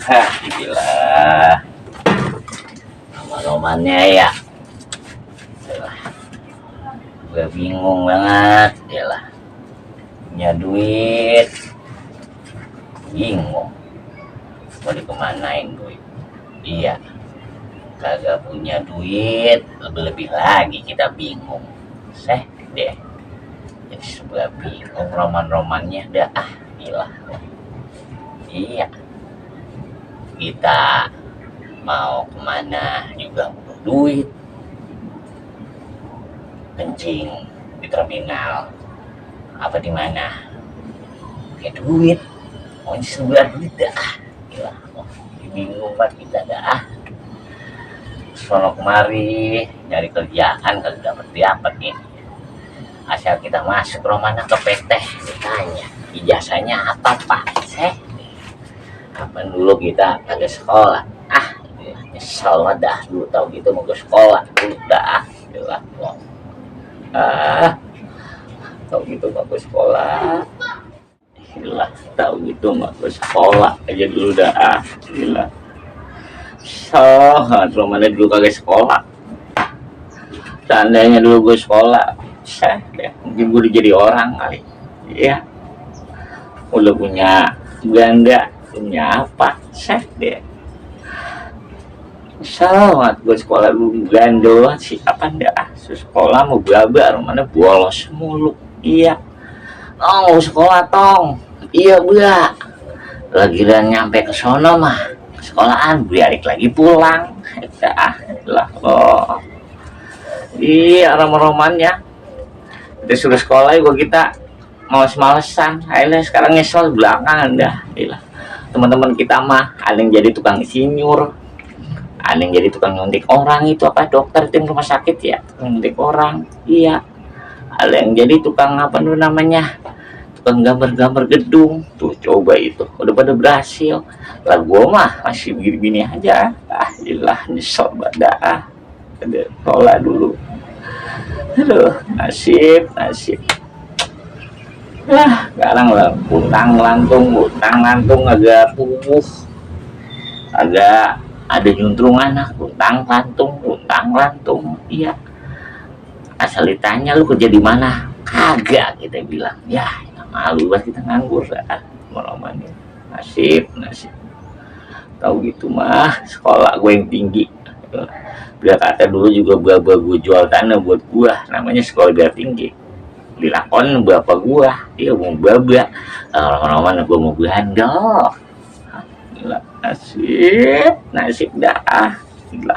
Hah, gila. Roman-romannya ya. Gue bingung banget. Yalah. Punya duit. Bingung. Mau dikemanain duit? Iya. Kagak punya duit. Lebih-lebih lagi kita bingung. Deh. Jadi sebelah bingung roman-romannya. Dah gila. Iya. Kita mau kemana juga butuh duit. Kencing di terminal apa di mana pakai duit. Mau sebelah duit dah gila. Bingung banget kita dah. Sono kemari nyari kerjaan kagak dapat nih. Asal kita masuk romana ke PT ditanya ijazahnya apa pak. Kapan dulu kita kagak sekolah. Nyesel dah dulu tau gitu mau ke sekolah dulu dah gila. Tau gitu mau ke sekolah gila. Tau gitu mau ke sekolah aja dulu dah gila. Romana dulu kagak sekolah. Seandainya dulu gue sekolah mungkin gue udah jadi orang kali. Iya. Udah punya ganda, punya apa deh. Sangat gue sekolah dulu gandol sih apa dah. Sekolah mau belajar mana bolos mulu. Iya. Oh sekolah tong. Iya bela. Lagi dan nyampe ke sono mah sekolahan balik lagi pulang. Lah oh. Iya roman-romannya. Kita suruh sekolah juga kita males-malesan. Akhirnya sekarang nyesel belakangan dah. Gila. Teman-teman kita mah ada yang jadi tukang insinyur, ada yang jadi tukang nyuntik orang itu apa dokter tim rumah sakit ya, tukang nyuntik orang. Iya. Ada yang jadi tukang apa namanya? Tukang gambar-gambar gedung. Tuh coba itu udah pada berhasil. Lah gua mah masih begini-begini aja. Gila nyesel banget dah. Ada sekolah dulu. Aduh, nasib. Sekarang lah utang lantung agak pupuh. Agak ada juntrungan utang lantung. Iya. Asal ditanya lu kerja di mana? Kagak kita bilang. Ya, malu banget kita nganggur romannya. Nasib. Tahu gitu mah sekolah gue yang tinggi. Biar kata dulu juga gue jual tanah buat gua namanya sekolah biar tinggi dilakon bapak gua dia mau babak lama-lama gua mau gandol. Gila nasib dah gila.